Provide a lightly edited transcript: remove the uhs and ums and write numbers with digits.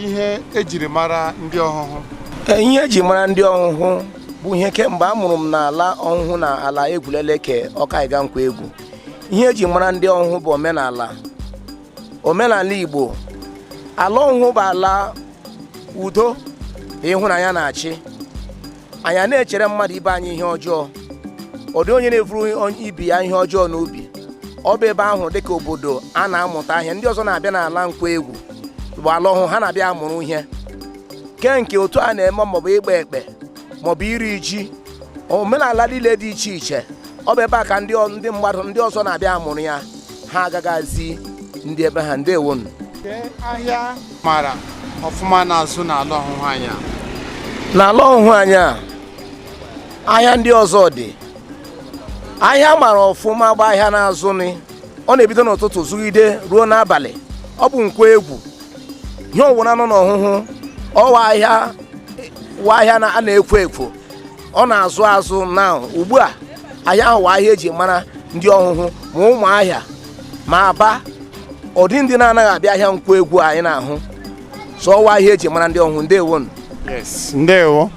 Ihe ejiri mara ndị Ọhụhụ? Ihe eji mara ndị Ọhụhụ bụ ihe kemgbe a mụrụ m n'ala Ọhụhụ na ala Egwuleleke Ọkaiga Nkwa Egwu. Ihe eji mara ndị Ọhụhụ bụ omenala, omenala Igbo. Ala Ọhụhụ bụ ala udo na ịhụnanya na-achị. Anyị na-echere mmadụ ibe anyị ihe ọjọọ, ọ dị onye na-evuru ibi ya ihe ọjọọ n'ubi. Ọ bụ ebe ahụ dịka obodo a na-amụta ihe. Ndị ọzọ na-abịa n'ala Nkwa Egwu bụ ala Ọhụụ, ha na-abịa amụrụ ihe ke nke otu a na-eme, maọbụ ịgba ekpe, maọbụ iri ji, omenala niile dị iche iche. Ọ bụ ebe a ka ndị mmadụ ndị ọzọ na-abịa amụrụ ya. Ha agagazi ndị ebe ha. Ndewonu. Kee ahịa mara ọfụma na-azụ n'ala Ọhụhụ anyị a? N'ala Ọhụhụ anyị a, ahịa ndị ọzọ dị. Ahịa mara ọfụma gba ahịa na-azụ ni, ọ na-ebido n'ụtụtụ zụgide ruo n'abalị. Ọ bụ Nkwa Egwu. Ihe ọwụna nọ n'Ọhụhụ, ọwa ahịa wa ahịa a na-ekwo ekwo, ọ na-azụ azụ na ugbu a. Ahịa ahụ wa ahịa eji mara ndị Ọhụhụ, ma ụmụ ahịa ma Aba, ụdị ndị na-anaghị abịa ahịa Nkwa Egwu anyị na-ahụ. So ọwa ahịa eji mara ndị Ọhụhụ. Ndewonu. Yes, ndewo.